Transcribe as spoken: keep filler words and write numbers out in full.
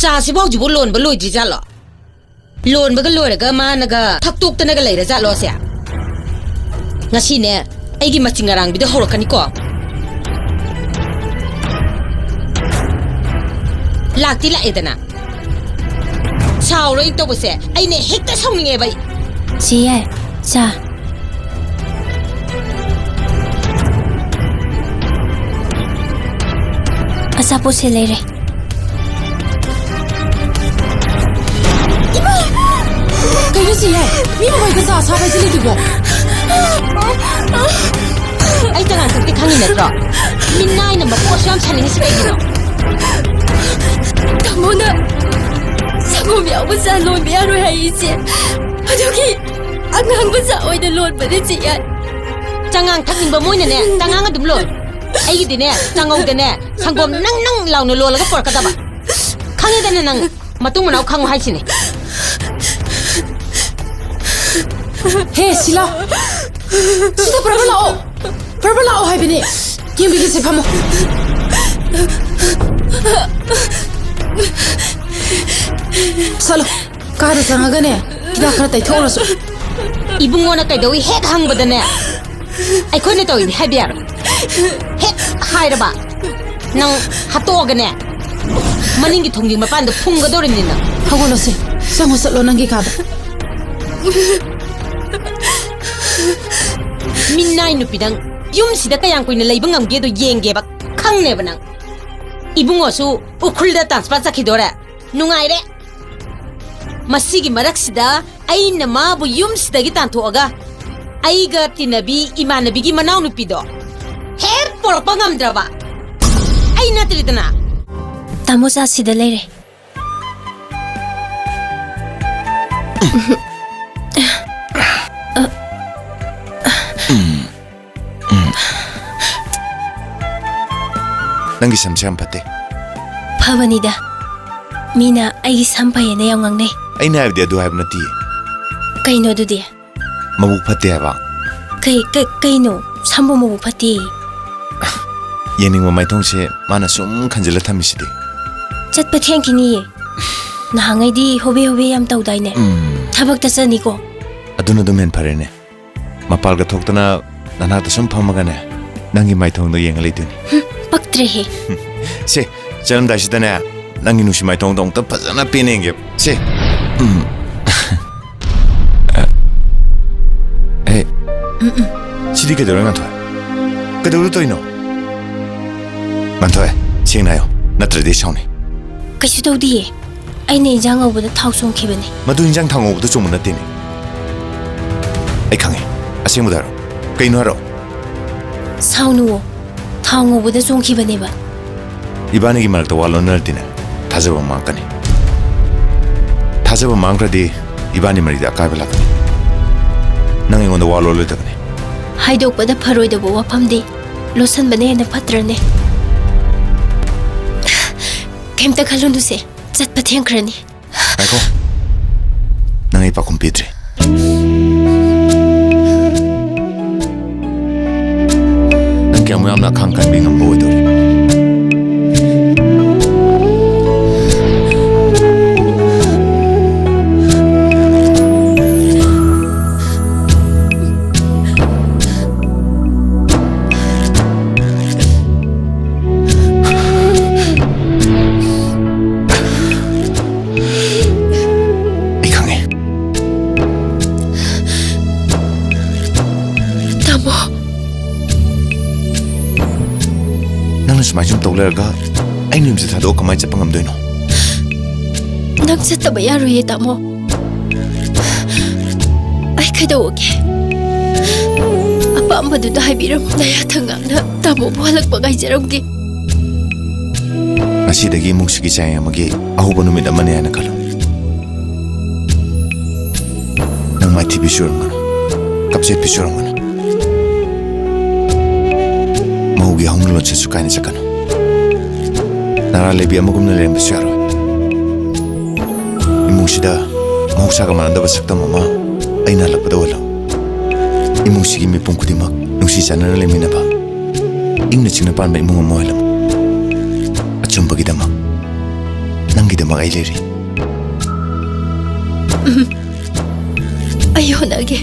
ꯆꯥꯁꯤꯕꯨ ꯍꯧꯖꯤꯛꯐꯥꯎ ꯂꯣꯟꯕ ꯂꯣꯏꯗ꯭ꯔꯤꯖꯥꯠꯂꯣ? ꯂꯣꯟꯕꯒ ꯂꯣꯏꯔꯒ ꯃꯥꯅꯒ ꯊꯛꯇꯣꯛꯇꯅꯒ ꯂꯩꯔꯖꯥꯠꯂꯣ ꯑꯁꯦ? ꯉꯁꯤꯅꯦ, ꯑꯩꯒꯤ ꯃꯆꯤꯡ ꯑꯔꯥꯡꯕꯤꯗꯣ ꯍꯧꯔꯛꯀꯅꯤꯀꯣ꯫ ꯂꯥꯛꯇꯤ ꯂꯥꯛꯑꯦꯗꯅ꯫ ꯁꯥꯎꯔꯣꯏ ꯇꯧꯕꯁꯦ ꯑꯩꯅ ꯍꯦꯛꯇ ꯁꯥꯎꯅꯤꯡꯉꯦꯕ ꯑꯩ꯫ ꯆꯦ ꯌꯥꯏ, ꯆꯥ꯫ ꯑꯆꯥꯄꯣꯠꯁꯦ ꯂꯩꯔꯦ꯫ ꯏꯃꯥ! ꯀꯩꯅꯣ ꯁꯤ ꯌꯥꯏ? ꯃꯤ ꯃꯃꯥꯡꯗ ꯆꯥ ꯁꯥꯕ ꯍꯥꯏꯁꯦ ꯂꯩꯇ꯭ꯔꯤꯕꯣ? ꯑꯩ ꯆꯉꯥꯡ ꯊꯛꯇꯦ ꯈꯪꯉꯤ ꯅꯠꯇ꯭ꯔꯣ? ꯃꯤꯅꯥꯏꯅ ꯃꯄꯣꯠ ꯑꯁꯨꯛ ꯌꯥꯝ ꯁꯥꯅꯤꯡꯉꯤꯁꯤ ꯀꯩꯒꯤꯅꯣ? ꯇꯥꯃꯣꯅ ꯁꯪꯒꯣꯝ ꯌꯥꯎꯕ ꯆꯥ ꯂꯣꯟꯕ ꯌꯥꯔꯣꯏ ꯍꯥꯏꯌꯦ, ꯏꯆꯦ꯫ ꯑꯗꯨꯒꯤ ꯑꯉꯥꯡꯕ ꯆꯥ ꯑꯣꯏꯅ ꯂꯣꯟꯕꯅꯦ, ꯆꯦ ꯌꯥꯏ꯫ ꯆꯉꯥꯡ ꯊꯛꯅꯤꯡꯕ ꯃꯣꯏꯅꯅꯦ, ꯆꯉꯥꯡ ꯑꯗꯨꯝ ꯂꯣꯜꯂꯨ꯫ ꯑꯩꯒꯤꯗꯤꯅꯦ, ꯆꯥꯉꯧꯗꯅꯦ, ꯁꯪꯒꯣꯝ ꯅꯪ ꯅꯪ ꯂꯥꯎꯅ ꯂꯣꯜꯂꯒ ꯄꯨꯔꯛꯀꯗꯕ꯫ ꯈꯪꯉꯦꯗꯅ ꯅꯪ, ꯃꯇꯨꯡ ꯃꯅꯥꯎ ꯈꯪꯉꯨ ꯍꯥꯏꯁꯤꯅꯦ꯫ ꯍꯦ, ꯁꯤꯂꯥ! ꯁꯤꯗ ꯄ꯭ꯔꯚ ꯂꯥꯛꯑꯣ! ꯄ꯭ꯔꯚ ꯂꯥꯛꯑꯣ ꯍꯥꯏꯕꯅꯦ! ꯌꯦꯡꯕꯤꯒꯦꯁꯦ, ꯐꯝꯃꯣ꯫ ꯆꯠꯂꯣ, ꯀꯥꯗ ꯆꯪꯉꯒꯅꯦ, ꯍꯤꯗꯥꯛ ꯈꯔ ꯇꯩꯊꯣꯛꯎꯔꯁꯨ꯫ ꯏꯕꯨꯡꯉꯣꯅ ꯀꯩꯗꯧꯏ ꯍꯦꯛ ꯍꯪꯕꯗꯅꯦ, ꯑꯩꯈꯣꯏꯅ ꯇꯧꯏꯅꯤ ꯍꯥꯏꯕ ꯌꯥꯔꯣꯏ꯫ ꯍꯦꯛ ꯍꯥꯏꯔꯕ, ꯅꯪ ꯍꯥꯠꯇꯣꯛꯑꯒꯅꯦ, ꯃꯅꯤꯡꯒꯤ ꯊꯣꯡꯒꯤ ꯃꯄꯥꯟꯗ ꯐꯨꯝꯒꯗꯧꯔꯤꯕꯅꯤ ꯅꯪ꯫ ꯍꯧꯒꯠꯂꯣꯁꯦ, ꯆꯪꯉꯣ ꯆꯠꯂꯣ ꯅꯪꯒꯤ ꯀꯥꯗ꯫ ꯃꯤꯅꯥꯏ ꯅꯨꯄꯤ ꯅꯪ ꯌꯨꯝꯁꯤꯗ ꯀꯌꯥꯝ ꯀꯨꯏꯅ ꯂꯩꯕ ꯉꯝꯒꯦꯗꯣ ꯌꯦꯡꯒꯦꯕ, ꯈꯪꯅꯦꯕ ꯅꯪ꯫ ꯏꯕꯨꯡꯉꯣꯁꯨ ꯎꯈ꯭ꯔꯨꯜꯗ transfer ꯆꯠꯈꯤꯗꯣꯔꯦ꯫ ꯅꯨꯡꯉꯥꯏꯔꯦ꯫ ꯃꯁꯤꯒꯤ ꯃꯔꯛꯁꯤꯗ ꯑꯩꯅ ꯃꯥꯕꯨ ꯌꯨꯝꯁꯤꯗꯒꯤ ꯇꯥꯟꯊꯣꯛꯑꯒ ꯑꯩꯒ ꯇꯤꯟꯅꯕꯤ ꯏꯃꯥꯟꯅꯕꯤꯒꯤ ꯃꯅꯥꯎꯅꯨꯄꯤꯗꯣ ꯍꯦꯛ ꯄꯣꯔꯛꯄ ꯉꯝꯗ꯭ꯔꯕ ꯑꯩ ꯅꯠꯇ꯭ꯔꯤꯗꯅ꯫ ꯇꯥꯃꯣ ꯆꯥ ꯁꯤꯗ ꯂꯩꯔꯦ꯫ ꯅꯪꯒꯤ ꯁꯝꯁꯦ ꯌꯥꯝ ꯐꯠꯇꯦ꯫ ꯐꯕꯅꯤꯗ꯫ ꯃꯤꯅ ꯑꯩꯒꯤ ꯁꯝ ꯐꯩꯌꯦꯅ ꯌꯥꯝ ꯉꯥꯡꯅꯩ꯫ ꯑꯩꯅ ꯍꯥꯏꯕꯗꯤ ꯑꯗꯨ ꯍꯥꯏꯕ ꯅꯠꯇꯤꯌꯦ꯫ ꯀꯩꯅꯣ ꯑꯗꯨꯗꯤ? ꯃꯕꯨꯛ ꯐꯠꯇꯦ ꯍꯥꯏꯕ꯫ ꯀꯩ, ꯀꯩ, ꯀꯩꯅꯣ? ꯁꯝꯕꯨ ꯃꯕꯨꯛ ꯐꯠꯇꯦ? ꯌꯦꯡꯅꯤꯡꯕ ꯃꯥꯏꯊꯣꯡꯁꯦ ꯃꯥꯅ ꯁꯨꯝ ꯈꯟꯖꯤꯜꯂ ꯊꯝꯃꯤꯁꯤꯗꯤ꯫ ꯆꯠꯄ ꯊꯦꯡꯈꯤꯅꯤꯌꯦ꯫ ꯅꯍꯥꯟꯉꯩꯗꯤ ꯍꯣꯕꯦ ꯍꯣꯕꯦ ꯌꯥꯝ ꯇꯧꯗꯥꯏꯅꯦ? ꯎꯝ꯫ ꯊꯕꯛꯇ ꯆꯠꯅꯤꯀꯣ꯫ ꯑꯗꯨꯅ ꯑꯗꯨꯝ ꯍꯦꯟ ꯐꯔꯦꯅꯦ꯫ ꯃꯄꯥꯜꯒ ꯊꯣꯛꯇꯅ ꯅꯅꯥꯛꯇ ꯁꯨꯝ ꯐꯝꯃꯒꯅꯦ, ꯅꯪꯒꯤ ꯃꯥꯏꯊꯣꯡꯗꯣ ꯌꯦꯡꯉ ꯂꯩꯗꯣꯏꯅꯤ꯫ ꯍꯨꯝ, ꯄꯛꯇ꯭ꯔꯦꯍꯦ꯫ ꯁꯦ, ꯆꯠꯂꯝꯗꯥꯏꯁꯤꯗꯅꯦ, ꯅꯪꯒꯤ ꯅꯨꯡꯁꯤ ꯃꯥꯏꯊꯣꯡꯗꯣ ꯑꯃꯨꯛꯇ ꯐꯖꯅ ꯄꯦꯟꯅ ꯌꯦꯡꯒꯦ꯫ ꯁꯦ꯫ ꯎꯝ꯫ ꯑꯦ꯫ ꯎꯝ, ꯎꯝ꯫ ꯁꯤꯗꯤ ꯀꯩꯗꯧꯔꯦ, ꯉꯥꯟꯊꯣꯏ? ꯀꯩꯗꯧꯔ ꯇꯧꯔꯤꯅꯣ? ꯉꯥꯟꯊꯣꯏ, ꯁꯦꯡꯅ ꯍꯥꯏꯌꯣ, ꯅꯠꯇ꯭ꯔꯗꯤ ꯑꯩ ꯁꯥꯎꯅꯤ꯫ ꯀꯩꯁꯨ ꯇꯧꯗꯤꯌꯦ꯫ ꯑꯩꯅ ꯏꯟꯖꯥꯡ ꯉꯧꯕꯗ ꯊꯥꯎ ꯆꯣꯡꯈꯤꯕꯅꯦ꯫ ꯃꯗꯨ ꯏꯟꯖꯥꯡ ꯊꯥꯎ ꯉꯧꯕꯗ ꯆꯣꯡꯕ ꯅꯠꯇꯦꯅꯦ꯫ ꯑꯩ ꯈꯪꯉꯦ꯫ ꯑꯁꯦꯡꯕꯗ ꯍꯥꯏꯔꯣ꯫ ꯀꯩꯅꯣ ꯍꯥꯏꯔꯣ? ꯁꯥꯎꯅꯨꯋꯣ꯫ ꯊꯥꯎ ꯉꯧꯕꯗ ꯆꯣꯡꯈꯤꯕꯅꯦꯕ꯫ ꯏꯕꯥꯅꯤꯒꯤ ꯃꯔꯛꯇ ꯋꯥ ꯂꯣꯟꯅꯔꯗꯤꯅꯦ, ꯊꯥꯖꯕ ꯃꯥꯡꯉꯛꯀꯅꯤ꯫ ꯊꯥꯖꯕ ꯃꯥꯡꯈ꯭ꯔꯗꯤ ꯏꯕꯥꯅꯤ ꯃꯔꯤꯗ ꯑꯀꯥꯏꯕ ꯂꯥꯛꯀꯅꯤ꯫ ꯅꯪ ꯑꯩꯉꯣꯟꯗ ꯋꯥ ꯂꯣꯜꯂꯣꯏꯗꯕꯅꯤ꯫ ꯍꯥꯏꯗꯣꯛꯄꯗ ꯐꯔꯣꯏꯗꯕ ꯋꯥꯐꯝꯗꯤ ꯂꯣꯠꯁꯟꯕꯅ ꯍꯦꯟꯅ ꯐꯠꯇ꯭ꯔꯅꯦ? ꯀꯩꯝꯇ ꯈꯜꯂꯨꯅꯨꯁꯦ, ꯆꯠꯄ ꯊꯦꯡꯈ꯭ꯔꯅꯤ꯫ ꯉꯥꯏꯈꯣ꯫ ꯅꯪ ꯑꯩ ꯄꯥꯎꯈꯨꯝ ꯄꯤꯗ꯭ꯔꯤ꯫ ꯅꯪ ꯀꯌꯥꯃꯨꯛ ꯌꯥꯝꯅ ꯑꯈꯥꯡ ꯀꯟꯕꯤ ꯉꯝꯕ ꯑꯣꯏꯗꯧꯔꯤ? ꯑꯩ ꯈꯪꯉꯦ꯫ ꯇꯥꯃꯣ꯫ ꯅꯪꯅ ꯁꯨꯃꯥꯏ ꯁꯨꯝ ꯇꯧ ꯂꯩꯔꯒ ꯑꯩꯅ ꯌꯨꯝꯁꯦ ꯊꯥꯗꯣꯛꯑ ꯀꯃꯥꯏꯅ ꯆꯠꯄ ꯉꯝꯗꯣꯏꯅꯣ? ꯅꯪ ꯆꯠꯇꯕ ꯌꯥꯔꯣꯏꯌꯦ, ꯇꯥꯃꯣ꯫ ꯑꯩ ꯀꯩꯗꯧꯔꯒꯦ? ꯑꯄꯥꯝꯕꯗꯨꯗ ꯍꯥꯏꯕꯤꯔꯝꯃꯨ꯫ ꯅꯌꯥ ꯊꯪꯒꯥꯡꯅ ꯇꯥꯃꯣꯕꯨ ꯍꯜꯂꯛꯄ ꯉꯥꯏꯖꯔꯝꯒꯦ꯫ ꯉꯁꯤꯗꯒꯤ ꯏꯃꯨꯡꯁꯤꯒꯤ ꯆꯌꯦꯡ ꯑꯃꯒꯤ ꯑꯍꯧꯕ ꯅꯨꯃꯤꯠ ꯑꯃꯅꯤ ꯍꯥꯏꯅ ꯈꯜꯂꯨ꯫ ꯅꯪ ꯃꯥꯏꯊꯤꯕꯤ ꯆꯨꯔꯝꯒꯅꯨ, ꯀꯞꯆꯦꯠꯄꯤ ꯆꯨꯔꯝꯒꯅꯨ꯫ ꯃꯧꯒꯤ ꯍꯧꯅꯂꯣꯟꯁꯤꯁꯨ ꯀꯥꯏꯅ ꯆꯠꯀꯅꯨ꯫ ꯅꯔꯥ ꯂꯩꯕꯤ ꯑꯃꯒꯨꯝꯅ ꯂꯩꯔꯝꯕꯁꯨ ꯌꯥꯔꯣꯏ꯫ ꯏꯃꯨꯡꯁꯤꯗ ꯃꯍꯧꯁꯥꯒ ꯃꯥꯟꯅꯗꯕ ꯁꯛꯇꯝ ꯑꯃ ꯑꯩꯅ ꯍꯜꯂꯛꯄꯗ ꯑꯣꯏꯍꯜꯂꯣ꯫ ꯏꯃꯨꯡꯁꯤꯒꯤ ꯃꯤꯄꯨꯝ ꯈꯨꯗꯤꯡꯃꯛ ꯅꯨꯡꯁꯤ ꯆꯥꯟꯅꯅ ꯂꯩꯃꯤꯟꯅꯕ, ꯏꯪꯅ ꯆꯤꯛꯅ ꯄꯥꯟꯕ ꯏꯃꯨꯡ ꯑꯃ ꯑꯣꯏꯍꯜꯂꯝꯃꯨ꯫ ꯑꯆꯨꯝꯕꯒꯤꯗꯃꯛ, ꯅꯪꯒꯤꯗꯃꯛ꯫ ꯃꯛ ꯑꯩ ꯂꯩꯔꯤ꯫ ꯑꯩ ꯍꯣꯠꯅꯒꯦ꯫